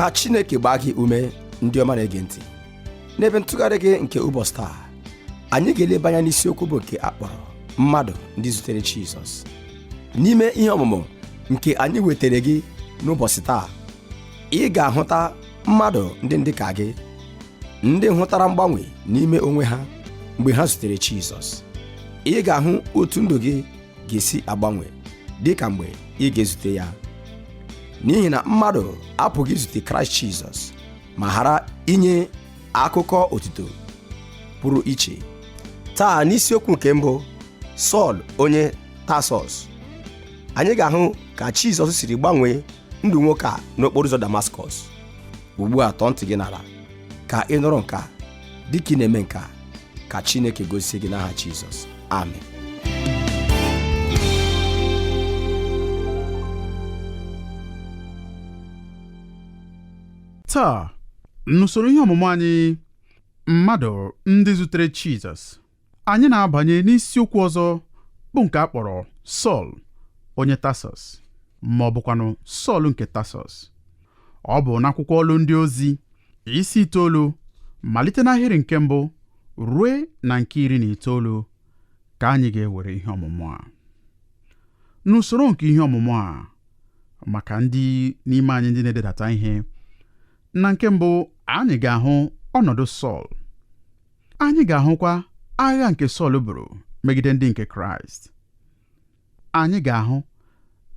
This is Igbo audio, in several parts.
Ka Chineke gbaa gị ume, ndị ọma na-ege ntị. N'ebe ntụgharị gị nke ụbọchị taa, anyị ga-eleba anya n'isiokwu bụ nke a kpọrọ mmadụ ndị zutere Jizọs. N'ime ihe ọmụmụ nke anyị wetara gị n'ụbọchị taa, ị ga-ahụta mmadụ ndị dị ka gị, ndị hụtara mgbanwe n'ime onwe ha mgbe ha zutere Jizọs. Ị ga-ahụ otu ndụ gị ga-esi agbanwe dị ka mgbe ị ga-ezute ya, n'ihi na mmadụ apụghị izute Kraịst Jizọs ma ghara inye akụkọ otuto pụrụ iche. Taa n'isiokwu nke mbụ, Sọl onye Tasọs, anyị ga-ahụ ka Jizọs siri gbanwee ndụ nwoke a n'okporo ụzọ Damaskọs. Ugbu a tọọ ntị gị n'ala ka ị nụrụ nke a. Dịka ị na-eme nke a, ka Chineke gozie gị n'aha Jizọs. Amen. Taa n'usoro ihe ọmụmụ anyị, mmadụ ndị zutere Jizọs, anyị na-abanye n'isiokwu ọzọ bụ nke a kpọrọ Sọl onye Tasọs, ma ọ bụkwanụ Sọl nke Tasọs. Ọ bụ n'akwụkwọ Ọlụ Ndị Ozi isi 9, malite n'ahịrị nke mbụ rue na nke 19 ka anyị ga-ewere ihe ọmụmụ a. N'usoro nke ihe ọmụmụ a, maka ndị n'ime anyị ndị na-ededata ihe, na nke mbụ anyị ga-ahụ ọnọdụ Sọl. Anyị ga-ahụkwa agha nke Sọl buru megide ndị nke Kraịst. Anyị ga-ahụ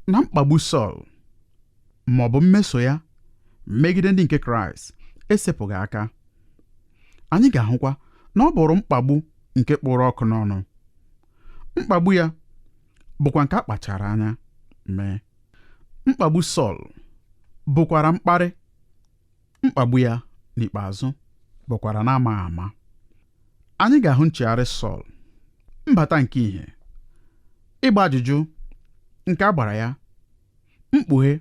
na mkpagbu Sọl ma ọ bụ mmeso ya megide ndị nke Kraịst esepụghị aka. Anyị ga-ahụkwa na ọ bụrụ mkpagbu nke kpụrụ ọkụ n'ọnụ. Mkpagbu ya bụkwa nke a kpachara anya mee. Mkpagbu Sọl bụkwara mkparị. Mkpagbu ya n'ikpeazụ bụkwara na-amaghị ama. Anyị ga-ahụ nchegharị Sọl, mbata nke ìhè, ịgba ajụjụ nke a gbara ya, mkpughe,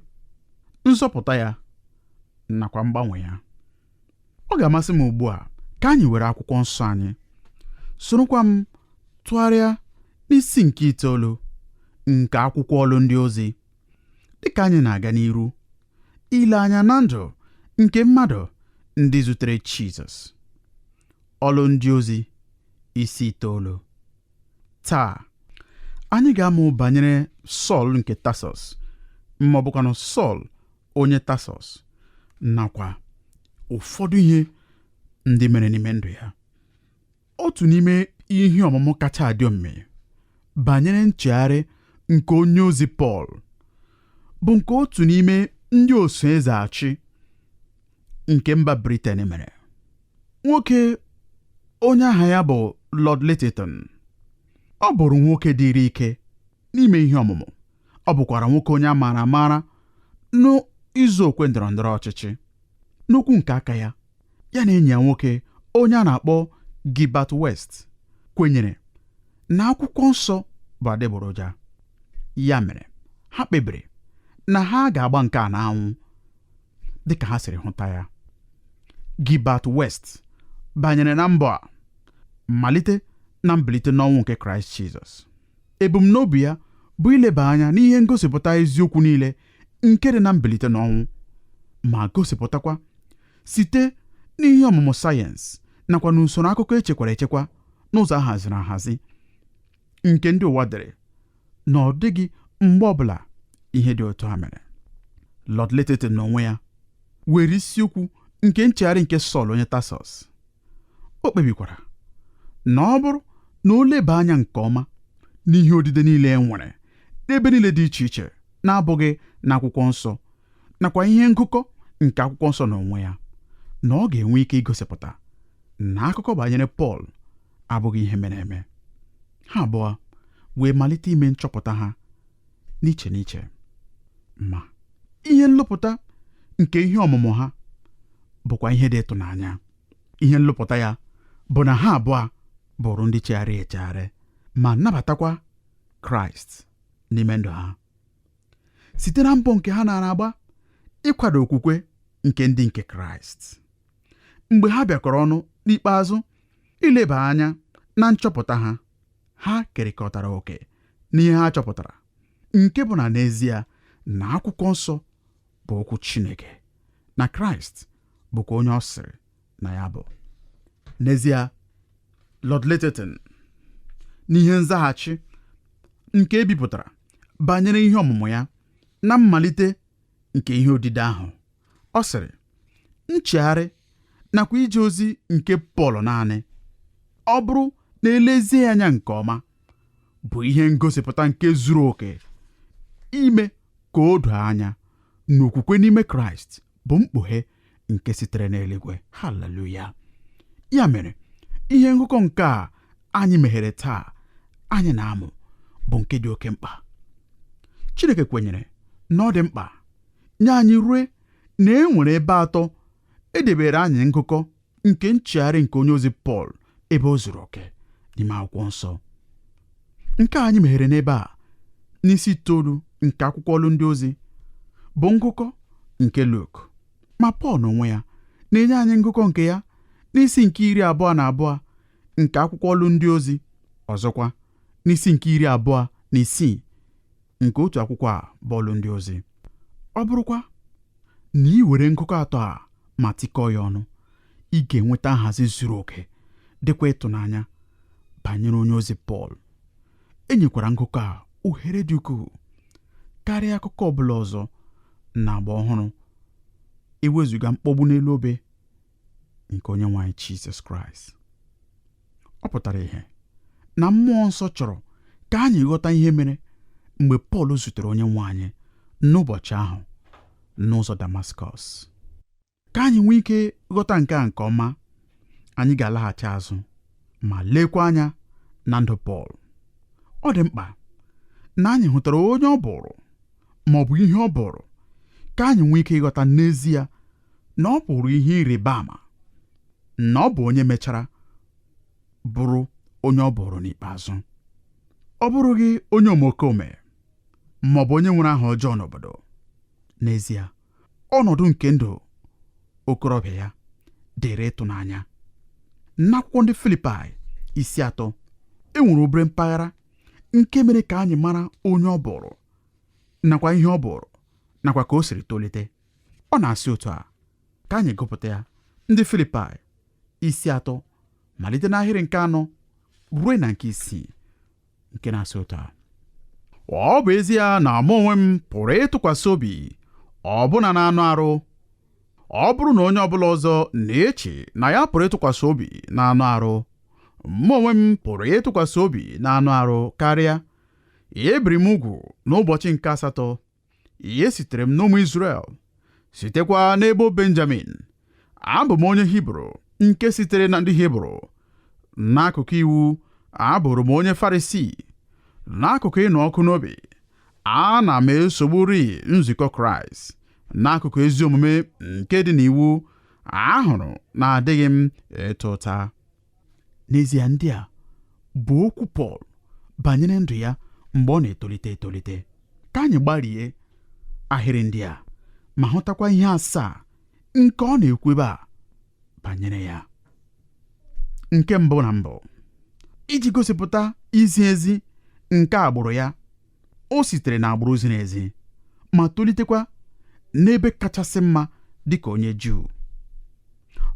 nzọpụta ya nakwa mgbanwe ya. Ọ ga-amasị m ugbu a ka anyị were akwụkwọ nsọ anyị, sorokwa m tụgharịa n'isi nke 9 nke akwụkwọ Ọlụ Ndị Ozi, dịka anyị na-aga n'iru ile anya na ndụ nke mmadụ ndị zutere Jizọs. Ọlụ Ndị Ozi isi 9. Taa anyị ga-amụ banyere Sọl nke Tasọs, ma ọ bụkwanụ Sọl onye Tasọs, nakwa ụfọdụ ihe ndị mere n'ime ndụ ya. Otu n'ime ihe ọmụmụ kacha adị omimi banyere nchegharị nke onye ozi Pọl bụ nke otu n'ime ndị oso eze achị nke mba Britain mere. Nwoke onye aha ya bụ Lord Lyttelton. Ọ bụrụ nwoke dịrị ike n'ime ihe ọmụmụ. Ọ bụkwara nwoke onye a maara amaara n'izu okwe ndọrọ ndọrọ ọchịchị. N'okwu nke aka ya, ya na enyi ya nwoke onye a na-akpọ Gilbert West kwenyere na akwụkwọ nsọ bụ adịgboroja. Ya mere ha kpebiri na ha ga-agba nke a n'anwụ dịka ha siri hụta ya. Gilbert West banyere na mbọ a malite na mbilite n'ọnwụ nke Kraịst Jizọs. Ebumnobi ya bụ ileba anya n'ihe ngosipụta eziokwu niile nke dị na mbilite n'ọnwụ, ma gosipụtakwa site n'ihe ọmụmụ sayensị nakwa n'usoro akụkọ echekwara echekwa n'ụzọ a haziri ahazi nke ndị ụwa dere na ọ dịghị mgbe ọbụla ihe dị otu a mere. Lord Lyttelton n'onwe ya were isiokwu nke nchegharị nke Sọl onye Tasọs. O kpebikwara na ọ bụrụ na o leba anya nke ọma n'ihe odide niile e nwere n'ebe niile dị iche iche na-abụghị n'akwụkwọ nsọ nakwa ihe ngụkọ nke akwụkwọ nsọ n'onwe ya, na ọ ga-enwe ike igosipụta na akụkọ banyere Pọl abụghị ihe mere eme. Ha abụọ wee malite ime nchọpụta ha n'iche n'iche, ma ihe nlụpụta nke ihe ọmụmụ ha bụkwa ihe dị ịtụnanya. Ihe nlụpụta ya bụ na ha abụọ bụrụ ndị chegharị echegharị ma nabatakwa Kraịst n'ime ndụ ha site na mbọ nke ha nara agba ịkwado okwukwe nke ndị nke Kraịst. Mgbe ha bịakọrọ ọnụ n'ikpeazụ ileba anya na nchọpụta ha, ha kerịkọtara oke n'ihe ha chọpụtara, nke bụ na n'ezie na akwụkwọ nsọ bụ okwu Chineke Na Kraịst bụkwa onye ọ sịrị na ya bụ. N'ezie, Lord Lyttelton, n'ihe nzaghachi nke e bipụtara banyere ihe ọmụmụ ya na mmalite nke ihe odide ahụ, ọ sịrị, nchegharị nakwa ije ozi nke Pọl naanị, ọ bụrụ na elezie ya anya nke ọma, bụ ihe ngosipụta nke zuru oke ime ka o doo anya na okwukwe n'ime Kraịst bụ mkpughe nke sitere n'eluigwe. Haleluya! Ya mere, ihe ngụkọ nke a anyị meghere taa anyị na-amụ bụ nke dị oke mkpa. Chineke kwenyere na ọ dị mkpa nye anyị rue na e nwere ebe atọ edebere anyị ngụkọ nke nchegharị nke onye ozi Pọl ebe o zuru oke n'ime akwụkwọ nsọ. Nke a anyị meghere n'ebe a n'isi 9 nke akwụkwọ ọlụ ndị ozi bụ ngụkọ nke Luk. Ma Pọl n'onwe ya na-enye anyị ngụkọ nke ya n'isi nke 22 nke akwụkwọ ọlụ ndị ozi, ọzọkwa n'isi nke 26 nke otu akwụkwọ a bụ ọlụ ndị ozi. Ọ bụrụkwa na ị were ngụkọ atọ a ma tikọọ ya ọnụ, ị ga-enweta nhazi zuru oke dịkwa ịtụnanya banyere onye ozi Pọl. E nyekwara ngụkọ a ohere dị ukwuu karịa akụkọ ọbụla ọzọ na agba ọhụrụ, ewezuga mkpọgbu n'elu obe nke onye nwe anyị Jizọs Kraịst. Ọ pụtara ihe na mmụọ nsọ chọrọ ka anyị ghọta ihe mere mgbe Pọl zutere onye nwe anyị n'ụbọchị ahụ n'ụzọ Damaskọs. Ka anyị nwee ike ghọta nke a nke ọma, anyị ga-alaghachi azụ ma lekwa anya na ndụ Pọl. Ọ dị mkpa na anyị hụtara onye ọ bụrụ ma ọ bụ ihe ọ bụrụ ka anyị nwee ike ịghọta n'ezie na ọ bụrụ ihe ịrịba ama na ọ bụ onye mechara bụrụ onye ọ bụrụ n'ikpeazụ. Ọ bụrụghị onye omekome ma ọ bụ onye nwere aha ọjọọ n'obodo. N'ezie, ọnọdụ nke ndụ okorobịa ya dịrị ịtụnanya. N'akwụkwọ ndị Filipaị isi 3, e nwere obere mpaghara nke mere ka anyị mara onye ọ bụrụ nakwa ihe ọ bụrụ nakwa ka o siri tolite. Ọ na-asị otu a, ka anyị gụpụta ya. Ndị Filipaị isi 3 malite n'ahịrị nke 4 ruo na nke 6 nke na-asị otu a: ọ bụ ezie na mụ onwe m pụrụ ịtụkwasị obi ọbụna na anụ arụ, ọ bụrụ na onye ọbụla ọzọ na-eche na ya pụrụ ịtụkwasị obi na anụ arụ, mụ onwe m pụrụ ịtụkwasị obi na anụ arụ karịa. Ebiri m ugwu n'ụbọchị nke 8, ihe sitere m n'ụmụ Izrel, sitekwa n'ebo Benjamin. Abụ m onye Hibru nke sitere na ndị Hibru. N'akụkụ iwu, abụrụ m onye Farisii. N'akụkụ ịnụ ọkụ n'obi, ana m esogburi nzukọ Kraịst. N'akụkụ ezi omume nke dị n'iwu, ahụrụ na adịghị m ịta ụta. N'ezie, ndị a bụ okwu Pọl banyere ndụ ya mgbe ọ na-etolite etolite. Ka anyị gbarie ahịrị ndị a ma hụtakwa ihe 7 nke ọ na-ekwu ebe a banyere ya. Nke mbụ na mbụ, iji gosipụta izi ezi nke agbụrụ ya, o sitere na agbụrụ ziri ezi ma tolitekwa n'ebe kachasị mma dịka onye Juu.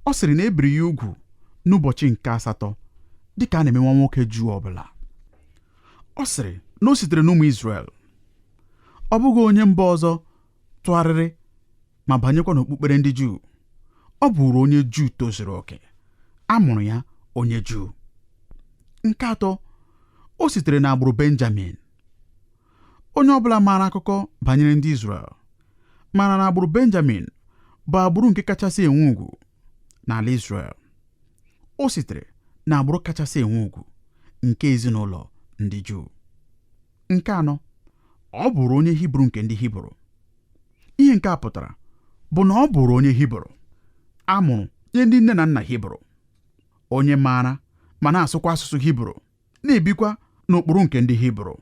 Ọ sịrị na e biri ya ugwu n'ụbọchị nke 8 dịka a na-eme nwa nwoke Juu ọbụla. Ọ sịrị na o sitere n'ụmụ Izrel. Ọ bụghị onye mba ọzọ tụgharịrị ma banyekwa n'okpukpere ndị Juu. Ọ bụrụ onye Juu tozuru oke. A mụrụ ya onye Juu. Nke atọ, o sitere n'agbụrụ Benjamin. Onye ọbụla maara akụkọ banyere ndị Izrel maara na agbụrụ Benjamin bụ agbụrụ nke kachasị enwe ugwu n'ala Izrel. O sitere n'agbụrụ kachasị enwe ugwu nke ezinụlọ ndị Juu. Nke anọ, ọ bụrụ onye Hibru nke ndị Hibru. Ihe nke a pụtara bụ na ọ bụrụ onye Hibru a mụrụ nye ndị nne na nna Hibru, onye maara ma na-asụkwa asụsụ Hibru, na-ebikwa n'ụkpụrụ nke ndị Hibru,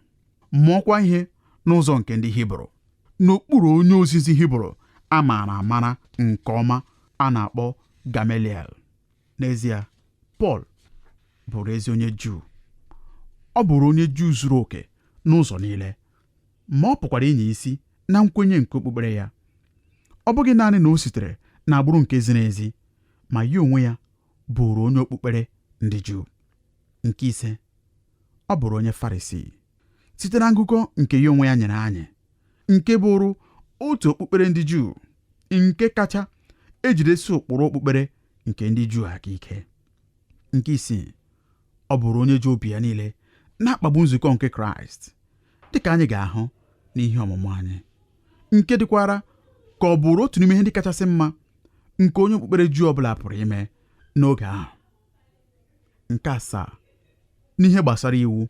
mụọkwa ihe n'ụzọ nke ndị Hibru, n'okpuru onye ozizi Hibru a maara amara nke ọma a na-akpọ Gamaliel. N'ezie, Pọl bụrụ ezi onye Juu. Ọ bụrụ onye Juu zuru oke n'ụzọ niile, ma ọ pụkwara ịnya isi na nkwenye nke okpukpere ya. Ọ bụghị naanị na o sitere na agbụrụ nke ziri ezi, ma ya onwe ya bụrụ onye okpukpere ndị Juu. Nke ise, ọ bụrụ onye Farisii site na ngụkọ nke ya onwe ya nyere anyị, nke bụrụ otu okpukpere ndị Juu nke kacha ejidesi ụkpụrụ okpukpere nke ndị Juu aka ike. Nke isii, ọ bụrụ onye ji obi ya niile na-akpagbu nzukọ nke Kraịst, dịka anyị ga-ahụ n'ihe ọmụmụ anyị, nke dịkwara ka ọ bụrụ otu n'ime ihe ndị kachasị mma nke onye okpukpere Juu ọbụla pụrụ ime n'oge ahụ. Nke asaa, n'ihe gbasara iwu,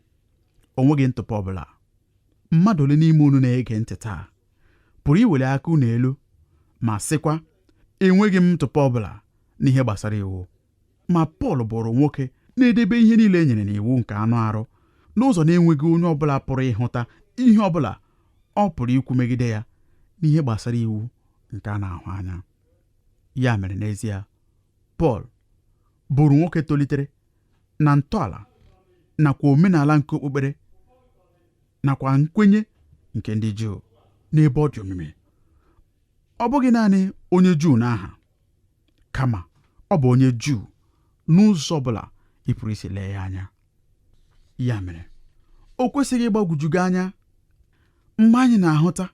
o nweghị ntụpọ ọbụla. Mmadụ ole n'ime unu na-ege ntị taa pụrụ iweli aka unu elu ma sịkwa, enweghị m ntụpọ ọbụla n'ihe gbasara iwu? Ma Pọl bụrụ nwoke na-edebe ihe niile e nyere n'iwu nke anụ arụ n'ụzọ na-enweghị onye ọbụla pụrụ ịhụta ihe ọbụla ọ pụrụ ikwu megide ya n'ihe gbasara iwu nke a na-ahụ anya. Ya mere n'ezie, Pọl bụrụ nwoke tolitere na ntọala nakwa omenala nke okpukpere nakwa nkwenye nke ndị Juu n'ebe ọ dị omimi. Ọ bụghị naanị onye Juu n'aha, kama ọ bụ onye Juu n'ụzọ ọbụla ị pụrụ isi lee ya anya. Ya mere, o kwesịghị ịgbagwoju gị anya mgbe anyị na-ahụta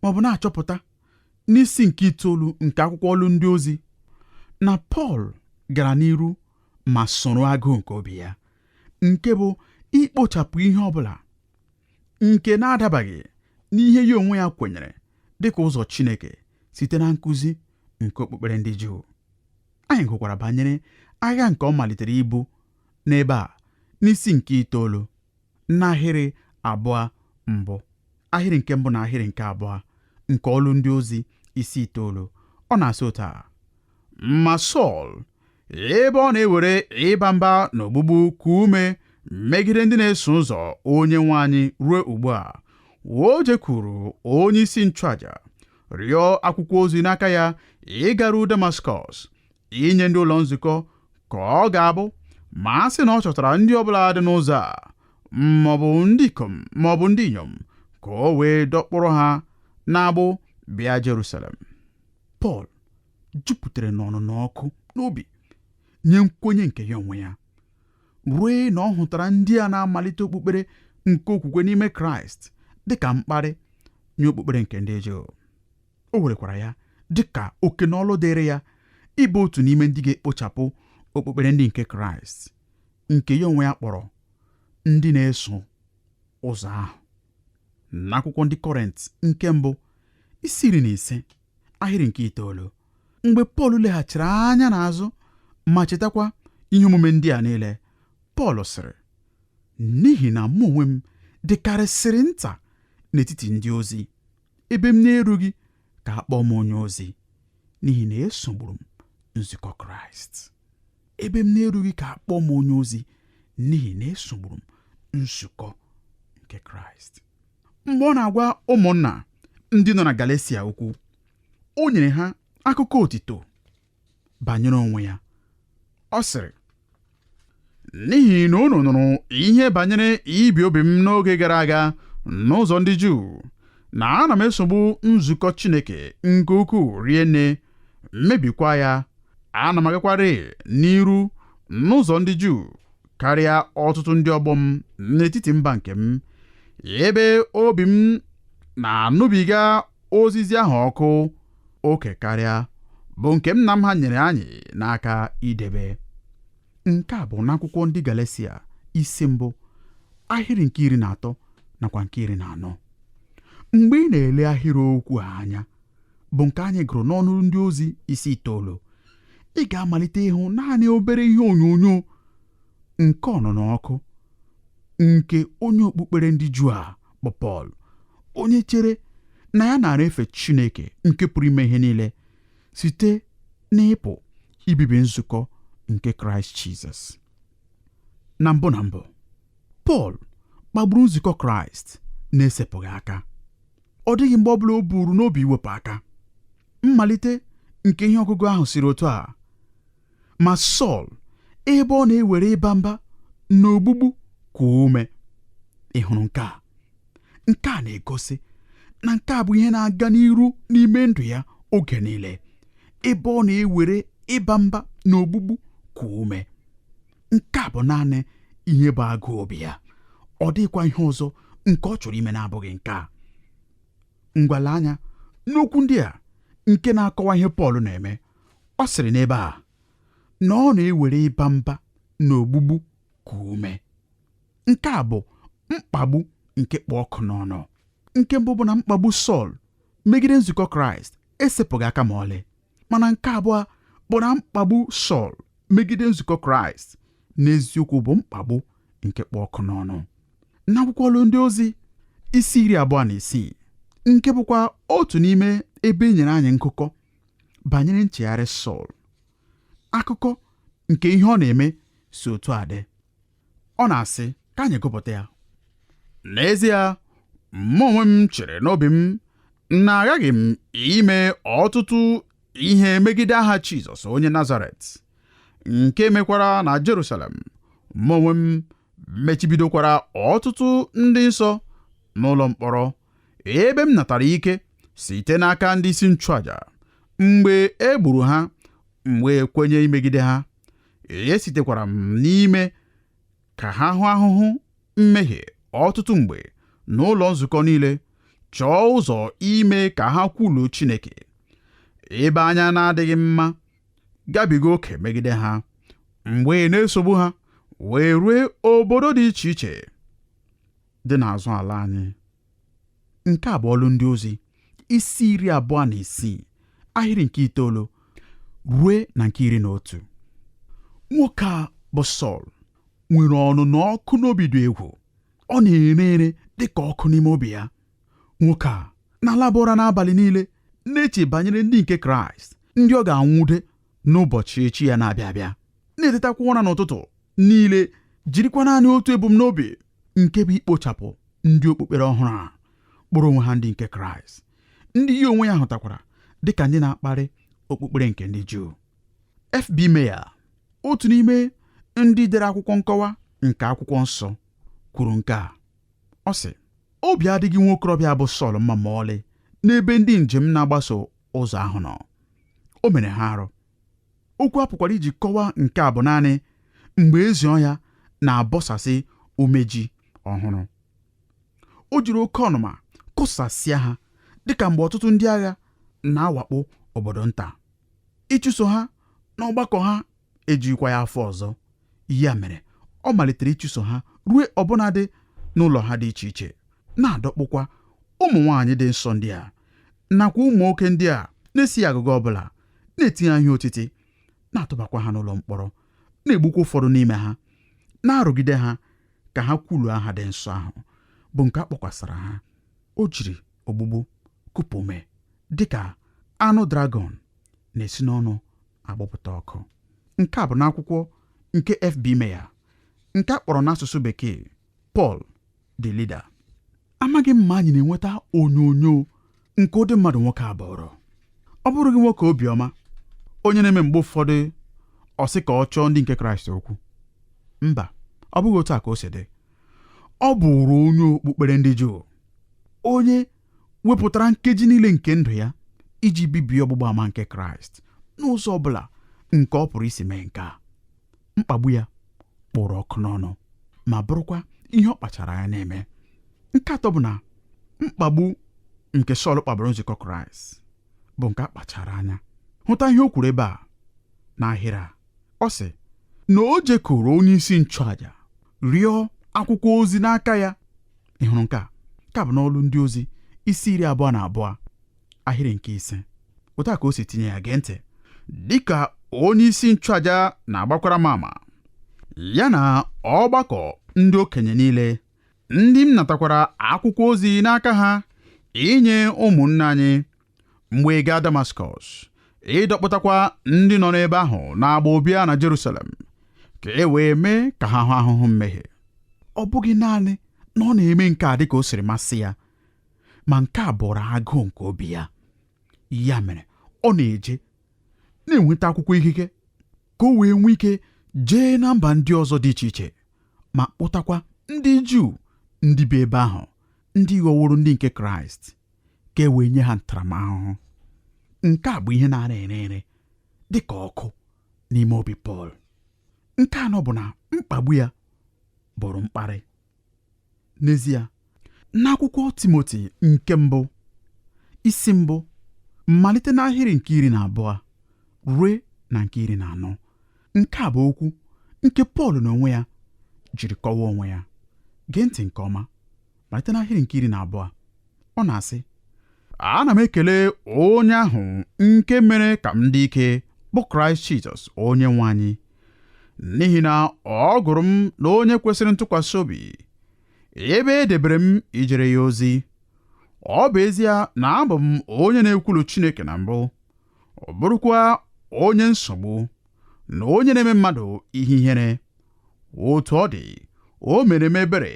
ma ọ bụ na-achọpụta n'isi nke 9 nke akwụkwọ Ọlụ Ndị Ozi na Pọl gara n'iru ma soro agụụ nke obi ya, nke bụ ikpochapụ ihe ọbụla nke na-adabaghị n'ihe ya onwe ya kwenyere dịka ụzọ Chineke site na nkụzi nke okpukpere ndị Juu. Anyị gụkwara banyere agha nke ọ malitere ibu n'ebe a n'isi nke 9 n'ahịrị 2 mbụ, ahịrị nke mbụ na ahịrị nke 2 nke Ọlụ Ndị Ozi isi 9. Ọ na-asị otu a: ma Sọl, ebe ọ na-ewere ịba mba na ogbugbu ka ume megide ndị na-eso ụzọ onye nwe anyị ruo ugbu a, o jekwuru onye isi nchụaja rịọ akwụkwọ ozi n'aka ya ịgaru Damaskọs inye ndị ụlọ nzukọ, ka ọ ga-abụ ma a sị na ọ chọtara ndị ọbụla dị n'ụzọ a, maọbụ ndị ikom maọbụ ndị inyom, ka o wee dọkpụrụ ha n'agbụ bịa Jerusalem. Pọl jupụtara n'ọnụnọ ọkụ n'obi nye nkwenye nke ya onwe ya, ruo na ọ hụtara ndị a na-amalite okpukpere nke okwukwe n'ime Kraịst dịka mkparị nye okpukpere nke ndị Juu. O werekwara ya dịka oke n'ọlụ dịrị ya ịbụ otu n'ime ndị ga-ekpochapụ okpukpere ndị nke Kraịst, nke ya onwe ya kpọrọ ndị na-eso ụzọ ahụ. N'akwụkwọ ndị Kọrint nke mbụ isi 15 ahịrị nke 9, mgbe Pọl leghachiri anya n'azụ ma chetakwa ihe omume ndị a niile, Pọl sịrị, n'ihi na mụ onwe m dịkarịsịrị nta n'etiti ndị ozi, ebe m na-erughị ka a kpọọ m onye ozi, n'ihi na esogburu m nzukọ Kraịst. Ebe m na-erughị ka a kpọọ m onye ozi, n'ihi na esogburu m nzukọ nke Kraịst. Mgbe ọ na-agwa ụmụnna ndị nọ na Galesia okwu, o nyere ha akụkọ otito banyere onwe ya. Ọ sịrị, n'ihi na unu nụrụ ihe banyere ibi obi m n'oge gara aga n'ụzọ ndị Juu, na ana m esogbu nzukọ Chineke nke ukwuu rie nne, mebikwa ya. Ana m agakwarị n'iru n'ụzọ ndị Juu karịa ọtụtụ ndị ọgbọ m n'etiti mba nke m, ebe obi m na-anụbiga ozizi ahụ ọkụ oke karịa, bụ nke nna m ha nyere anyị n'aka idebe. Nke a bụ n'akwụkwọ ndị Galesia isi 1 ahịrị nke 13 nakwa nke 14. Mgbe ị na-ele ahịrị okwu a anya, bụ nke anyị gụrụ n'ọnụ ndị ozi isi 9, ị ga-amalite ịhụ naanị obere ihe onyonyo nke ọnụnọ ọkụ nke onye okpukpere ndị Juu a bụ Pọl, onye chere na ya nara efe Chineke nke pụrụ ime ihe niile site n'ịpụ ibibi nzukọ nke Kraịst Jizọs. Na mbụ na mbụ, Pọl kpagburu nzukọ Kraịst na-esepụghị aka. Ọ dịghị mgbe ọbụla o buru n'obi iwepụ aka. Mmalite nke ihe ọgụgụ ahụ siri otu a: ma Sọl, ebe ọ na-ewere ịba mba na ogbugbu kwa ume. Ị hụrụ nke a? Nke a na-egosi na nke a bụ ihe na-aga n'iru n'ime ndụ ya oge niile. Ebe ọ na-ewere ịba mba na ogbugbu kwa ume. Nke a bụ naanị ihe bụ agụụ obi ya. Ọ dịghịkwa ihe ọzọ nke ọ chọrọ ime na-abụghị nke a. Ngwala anya n'okwu ndị a nke na-akọwa ihe Pọl na-eme. Ọ sịrị n'ebe a na ọ na-ewere ịba mba na ogbugbu ka ume. Nke a bụ mkpagbu nke kpụ ọkụ n'ọnụ. Nke mbụ bụ na mkpagbu Sọl megide nzukọ Kraịst esepụghị aka ma ọlị, mana nke abụọ bụ na mkpagbu Sọl megide nzukọ Kraịst n'eziokwu bụ mkpagbu nke kpụ ọkụ n'ọnụ. N'akwụkwọ Ọlụ Ndị Ozi isi 26, nke bụkwa otu n'ime ebe e nyere anyị nkụkọ banyere nchegharị Sọl, akụkọ nke ihe ọ na-eme si otu a dị. Ọ na-asị ka anyị gụpụta ya. N'ezie, mụ onwe m chere n'obi m na aghaghị m ime ọtụtụ ihe megide aha Jizọs onye Nazaret, nke mekwara na Jerusalem. Mụ onwe m mechibidokwara ọtụtụ ndị nsọ n'ụlọ mkpọrọ, ebe m natara ike site n'aka ndị isi nchụaja. Mgbe e gburu ha, m wee kwenye imegide ha. Esitekwara m n'ime ka ha hụ ahụhụ mmehie ọtụtụ mgbe n'ụlọ nzukọ niile, chọọ ụzọ ime ka ha kwuluo Chineke, ebe anya na-adịghị mma gabiga oke megide ha, mgbe na-esogbu ha wee rue obodo dị iche iche dị n'azụ ala anyị. Nke a bụ Ọlụ Ndị Ozi isi 26, ahịrị nke 9 rue na nke 11. Nwoke a bụ Sọl nwere ọnụnọ ọkụ n'obi dị egwu. Ọ na-ere ere dị ka ọkụ n'ime obi ya. Nwoke a na-alaba ụra n'abalị niile na-eche banyere ndị nke Kraịst ndị ọ ga-anwụde n'ụbọchị echi ya na-abịa abịa, na-etetakwa ụra n'ụtụtụ niile jirikwa naanị otu ebumnobi nke bụ ikpochapụ ndị okpukpere ọhụrụ a kpọrọ onwe ha ndị nke Kraịst, ndị ya onwe ya hụtakwara dịka ndị na-akparị okpukpere nke ndị Juu. F.B. Meyer, otu n'ime ndị dere akwụkwọ nkọwa nke akwụkwọ nsọ, kwuru nke a. Ọ sị, obi adịghị nwa okorobịa bụ Sọl mma ma ọlị n'ebe ndị njem na-agbaso ụzọ ahụ nọ. O mere ha arụ. Okwu a pụkwara iji kọwaa nke a bụ naanị mgbe ezi ọhịa na-abọsasị umeji ọhụrụ. O jiri oke ọnụma kụsasịa ha dịka mgbe ọtụtụ ndị agha na-awakpo obodo nta. Ịchụso ha n'ọgbakọ ha ejighịkwa ya afọ ọzọ. Ya mere ọ malitere ịchụso ha rue ọbụnadị n'ụlọ ha dị iche iche, na-adọkpụkwa ụmụ nwaanyị dị nsọ ndị a nakwa ụmụ nwoke ndị a na-esighị agụgọ ọbụla, na-etinye ha ihe otiti, na-atụbakwa ha n'ụlọ mkpọrọ, na-egbukwa ụfọdụ n'ime ha, na-arụgide ha ka ha kwuluo aha dị nsọ ahụ bụ nke a kpọkwasara ha. O jiri ogbugbu kụpụ ume dịka anụ dragọn na-esi n'ọnụ agbọpụta ọkụ. Nke a bụ n'akwụkwọ nke F.B. Meyer, nke a kpọrọ n'asụsụ bekee Paul the Leader. Amaghị m ma anyị na-enweta onyonyo nke ụdị mmadụ nwoke a bụrụ. Ọ bụrụ gị nwoke obiọma, onye na-eme mgbe ụfọdụ ọ sị ka ọ chọọ ndị nke Kraịst okwu. Mba, ọ bụghị otu a ka o si dị. Ọ bụrụ onye okpukpere ndị Juu, onye wepụtara nkeji niile nke ndụ ya iji bibie ọgbụgba ama nke Kraịst n'ụzọ ọ bụla nke ọ pụrụ isi mee nke a. Mkpagbu ya kpụrụ ọkụ n'ọnụ ma bụrụkwa ihe ọ kpachara anya na-eme. Nke atọ bụ na mkpagbu nke Sọl kpagburu nzukọ Kraịst bụ nke a kpachara anya. Hụta ihe o kwuru ebe a n'ahịrị a. Ọ sị na o jekọrọ onye isi nchụaja rịọ akwụkwọ ozi n'aka ya. Ị hụrụ nke a? Nke a bụ n'Ọlụ Ndị Ozi isi 22 ahịrị nke 5. Otu a ka o si tinye ya, gee ntị. Dịka onye isi nchụaja na-agbakwara m ama, ya na ọgbakọ ndị okenye niile, ndị m natakwara akwụkwọ ozi n'aka ha inye ụmụnne anyị mgbe gaa Damaskọs, ịdọkpụtakwa ndị nọ n'ebe ahụ na-agba ụbịa na Jerusalem, ka e wee mee ka ha hụ ahụhụ mmehie. Ọ bụghị naanị na ọ na-eme nke a dịka o siri masị ya, ma nke a bụrụ agụụ nke obi ya. Ya mere ọ na-eje na-enweta akwụkwọ ikike ka o wee nwee ike jee na mba ndị ọzọ dị iche iche ma kpụtakwa ndị Juu ndị bi ebe ahụ, ndị ghọworo ndị nke Kraịst, ka e wee nye ha ntaramahụhụ. Nke a bụ ihe na-ara ere ere dị ka ọkụ n'ime obi Pọl. Nke anọ bụ na mkpagbu ya bụrụ mkparị. N'ezie, n'akwụkwọ Timoti nke mbụ isi mbụ malite n'ahịrị nke 12 ruo na nke 14, nke a bụ okwu nke Pọl n'onwe ya jiri kọwaa onwe ya. Gee ntị nke ọma. Malite n'ahịrị nke 12, ọ na-asị, ana m ekele onye ahụ nke mere ka m dị ike, bụ Kraịst Jizọs onye nwe anyị, n'ihi na ọ gụrụ m na onye kwesịrị ntụkwasị obi, ebe e debere m ijere ya ozi. Ọ bụ ezie na abụ m onye na-ekwulu Chineke na mbụ, ọ bụrụkwa onye nsogbu na onye na-eme mmadụ ihe ihere, otu ọ dị, o mere m ebere,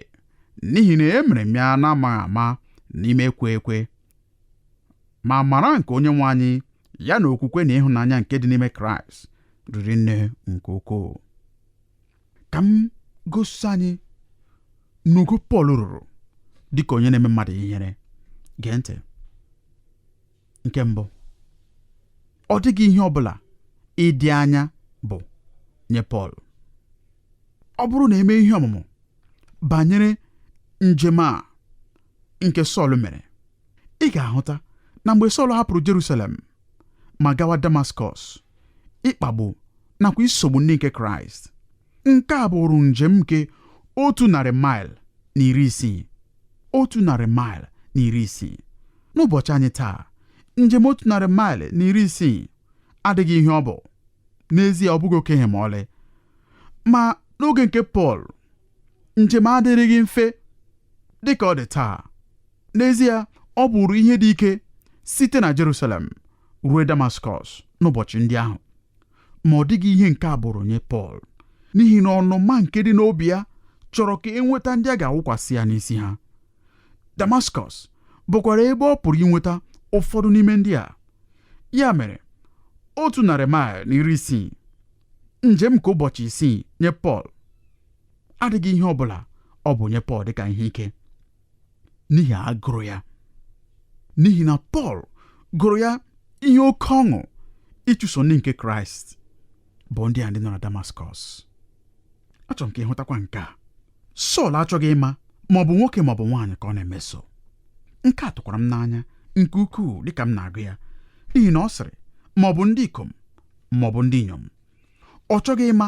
n'ihi na emere m ya na-amaghị ama n'ime ekwe ekwe. Ma amara nke onye nwe anyị ya na okwukwe na ịhụnanya nke dị n'ime Kraịst riri nne nke ukwuu. Ka m gosi anyị n'ugo Pọl ruru dịka onye na-eme mmadụ ihere. Gee ntị. Nke mbụ, ọ dịghị ihe ọbụla ịdị anya bụ nye Pọl. Ọ bụrụ na eme ihe ọmụmụ banyere njem a nke Sọl mere, ị ga-ahụta na mgbe Sọl hapụrụ Jerusalem ma gawa Damaskọs ịkpagbu nakwa isogbu ndị nke Kraịst, nke a bụrụ njem nke 160 maịl. 160 maịl. N'ụbọchị anyị taa, njem 160 maịl adịghị ihe ọ bụ. N'ezie, ọ bụghị oke ihe ma ọlị. Ma n'oge nke Pọl, njem adịrịghị mfe dị ka ọ dị taa. N'ezie, ọ bụrụ ihe dị ike site na Jerusalem ruo Damaskọs n'ụbọchị ndị ahụ. Ma ọ dịghị ihe nke a bụrụ nye Pọl, n'ihi na ọnụma nke dị n'obi ya chọrọ ka e nweta ndị a ga-awụkwasị ya n'isi ha. Damaskọs bụkwara ebe ọ pụrụ inweta ụfọdụ n'ime ndị a. Ya mere, 160 maịl, njem nke ụbọchị 6 nye Pọl adịghị ihe ọbụla ọ bụ nye Pọl dịka ihe ike, n'ihi agụrụ ya. N'ihi na Pọl gụrụ ya ihe oke ọṅụ ịchụso ndị nke Kraịst bụ ndị a ndị nọ na Damaskọs. Achọrọ m ka ị hụtakwa nke a. Sọl achọghị ịma ma ọ bụ nwoke ma ọ bụ nwaanyị ka ọ na-emeso. Nke a tụkwara m n'anya nke ukwuu dịka m na-agụ ya, n'ihi na ọ sịrị ma ọ bụ ndị ikom ma ọ bụ ndị inyom. Ọ chọghị ịma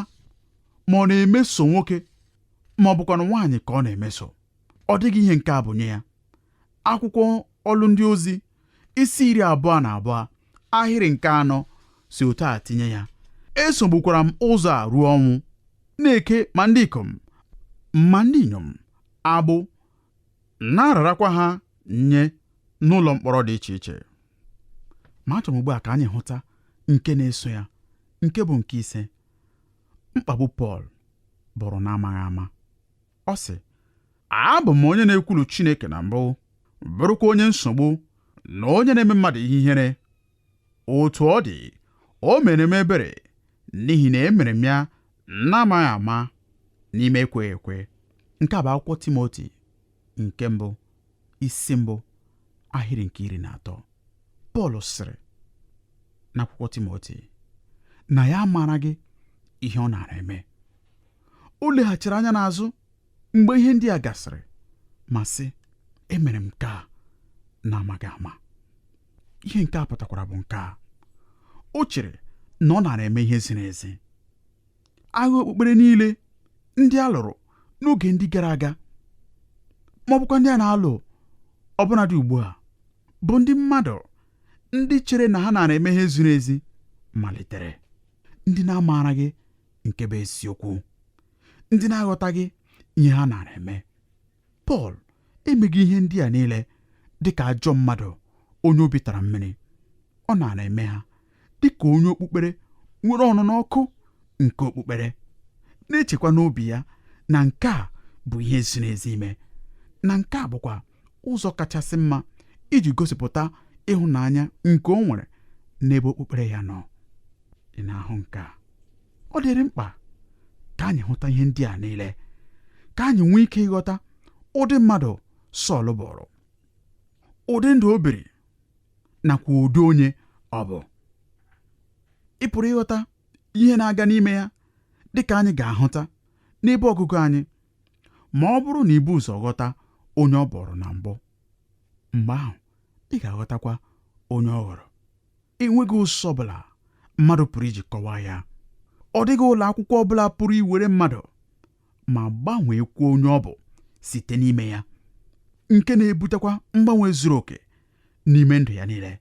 ma ọ na-emeso nwoke ma ọ bụkwanụ nwaanyị ka ọ na-emeso. Ọ dịghị ihe nke a bụ nye ya. Akwụkwọ ọlụ ndị ozi isi 22 ahịrị nke 4 si otu a tinye ya: esogbukwara m ụzọ a ruo ọnwụ, na-eke ma ndị ikom ma ndị inyom agbụ, na-ararakwa ha nye n'ụlọ mkpọrọ dị iche iche. Ma achọrọ m ugbu a ka anyị hụta nke na-eso ya, nke bụ nke 5. Mkpagbu Pọl bụrụ na-amaghị ama. Ọ sị, abụ m onye na-ekwulu Chineke na mbụ, bụrụkwa onye nsogbu na onye na-eme mmadụ ihe ihere. Otu ọ dị, o mere m ebere, n'ihi na emere m ya na-amaghị ama n'ime ekweghị ekwe. Nke a bụ akwụkwọ Timoti nke mbụ isi mbụ ahịrị nke 13. Pọl sịrị n'akwụkwọ Timoti na ya amaraghị ihe ọ nara eme. O leghachiri anya n'azụ mgbe ihe ndị a gasịrị ma sị, emere m nke a na-amaghị ama. Ihe nke a pụtakwara bụ nke a: o chere na ọ nara eme ihe ziri ezi. Agha okpukpere niile ndị a lụrụ n'oge ndị gara aga, ma ọ bụkwa ndị a na-alụ ọbụnadị ugbu a, bụ ndị mmadụ ndị chere na ha nara eme ihe ziri ezi malitere, ndị na-amaraghị nke bụ eziokwu, ndị na-aghọtaghị ihe ha nara eme. Pọl emeghị ihe ndị a niile dịka ajọ mmadụ onye obi tara mmiri. Ọ nara eme ha dịka onye okpukpere nwere ọnụnọ ọkụ nke okpukpere, na-echekwa n'obi ya na nke a bụ ihe ziri ezi ime, na nke a bụkwa ụzọ kachasị mma iji gosipụta ịhụnanya nke o nwere n'ebe okpukpere ya nọ. Ị na-ahụ nke a? Ọ dịrị mkpa ka anyị hụta ihe ndị a niile, ka anyị nwee ike ịghọta ụdị mmadụ Sọl bụrụ, ụdị ndụ o biri, nakwa ụdị onye ọ bụ. Ị pụrụ ịghọta ihe na-aga n'ime ya dị ka anyị ga-ahụta n'ebe ọgụgụ anyị, ma ọ bụrụ na ibu ụzọ ghọta onye ọ bụrụ na mbụ, mgbe ahụ ị ga-aghọtakwa onye ọ ghọrọ. Enweghị ụzọ ọbụla mmadụ pụrụ iji kọwaa ya. Ọ dịghị ụlọ akwụkwọ ọbụla pụrụ iwere mmadụ ma gbanweekwuo onye ọ bụ site n'ime ya, nke na-ebutekwa mgbanwe zuru oke n'ime ndụ ya niile,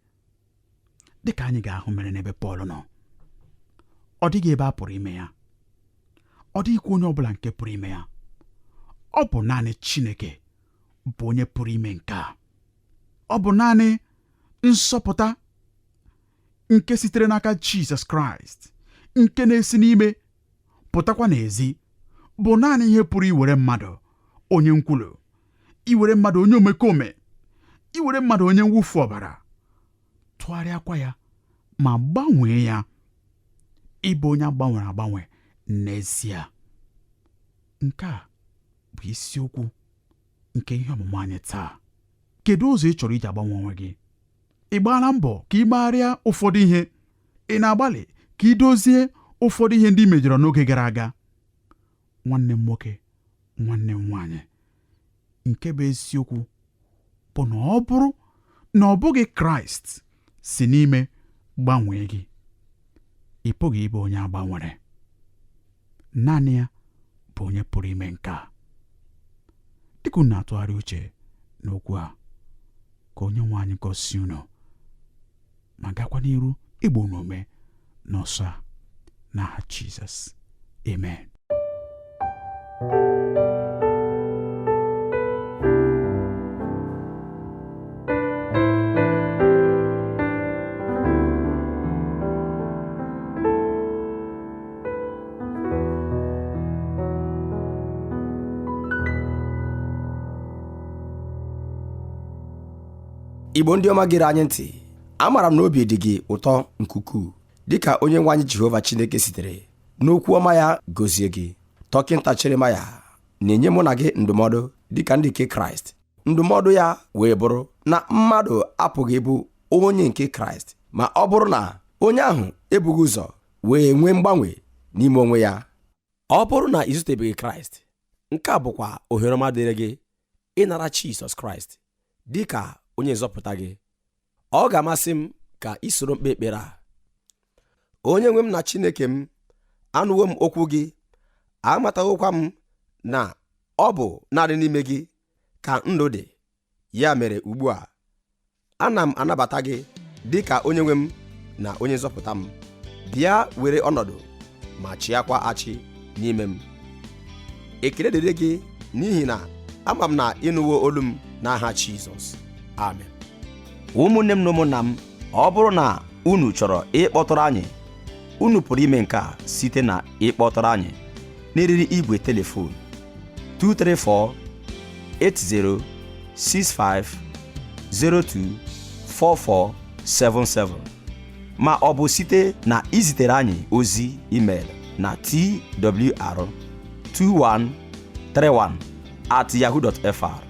dịka anyị ga-ahụ mere n'ebe Pọl nọ. Ọ dịghị ebe a pụrụ ime ya, ọ dịghịkwa onye ọbụla nke pụrụ ime ya. Ọ bụ naanị Chineke bụ onye pụrụ ime nke a. Ọ bụ naanị nsọpụta nke sitere n'aka Jizọs Kraịst, nke na-esi n'ime pụtakwa n'ezi, bụ naanị ihe pụrụ iwere mmadụ onye nkwulu, iwere mmadụ onye omekome, iwere mmadụ onye mwụfu ọbara, tụgharịakwa ya ma gbanwee ya ịbụ onye agbanwere agbanwe n'ezie. Nke a bụ isiokwu nke ihe ọmụmụ anyị taa. Kedu ụzọ ị chọrọ iji agbanwe onwe gị? Ị gbaala mbọ ka ị megharịa ụfọdụ ihe? Ị na-agbalị ka ị dozie ụfọdụ ihe ndị ị mejọrọ n'oge gara aga? Nwanne m nwoke, nwanne m nwaanyị, nke bụ eziokwu bụ na ọ bụrụ na ọ bụghị Kraịst si n'ime gbanwee gị, ị pụghị ịbụ onye agbanwere. Naanị ya bụ onye pụrụ ime nke a. Dịka unu na-atụgharị uche n'okwu a, ka onye nwe anyị gọzie unu ma gakwa n'iru ịgba unu ume n'ọsọ a n'aha Jizọs, amen. Igbo ndị ọma gere anyị ntị, amaara m na obi dị gị ụtọ nke ukwuu dịka onye nwe anyị Jehova Chineke sitere n'okwu ọma ya gọzie gị. Dọkịta Jeremaya na-enye mụ na gị ndụmọdụ dịka ndị nke Kraịst. Ndụmọdụ ya wee bụrụ na mmadụ apụghị ịbụ onye nke Kraịst ma ọ bụrụ na onye ahụ ebughị ụzọ wee nwee mgbanwe n'ime onwe ya. Ọ bụrụ na ị zutebeghị Kraịst, nke a bụkwa ohere ọma dịrị gị ịnara Jizọs Kraịst dị ka onye nzọpụta gị. Ọ ga-amasị m ka ị soro mkpe ekpere a. Onye nwe m na Chineke m, anụwo m okwu gị, amatawokwa m na ọ bụ naanị n'ime gị ka ndụ dị. Ya mere ugbu a, ana m anabata gị dị ka onye nwe m na onye nzọpụta m. Bịa were ọnọdụ ma chịakwa achị n'ime m. Ekele dịrị gị n'ihi na ama m na ịnụwo olu m n'aha Jizọs. Amen. Ụmụnne m na ụmụnna m, ọ bụrụ na unu chọrọ ịkpọtụrụ anyị, unu pụrụ ime nke a site na ịkpọtụrụ anyị n'eriri igwe telefon 234 80 65 02 4477 ma ọ bụ site na izitere anyị ozi email na twr2131@yahoo.fr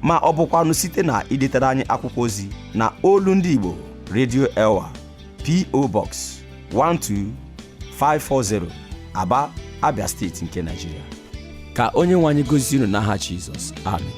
ma ọ bụkwanụ site na idetere anyị akwụkwọ ozi na Olu Ndị Igbo Radio Elwa, P.O. Box 12540, Aba, Abia Steeti nke Nigeria. Ka onye nwe anyị gozie unu n'aha Jizọs. Amen.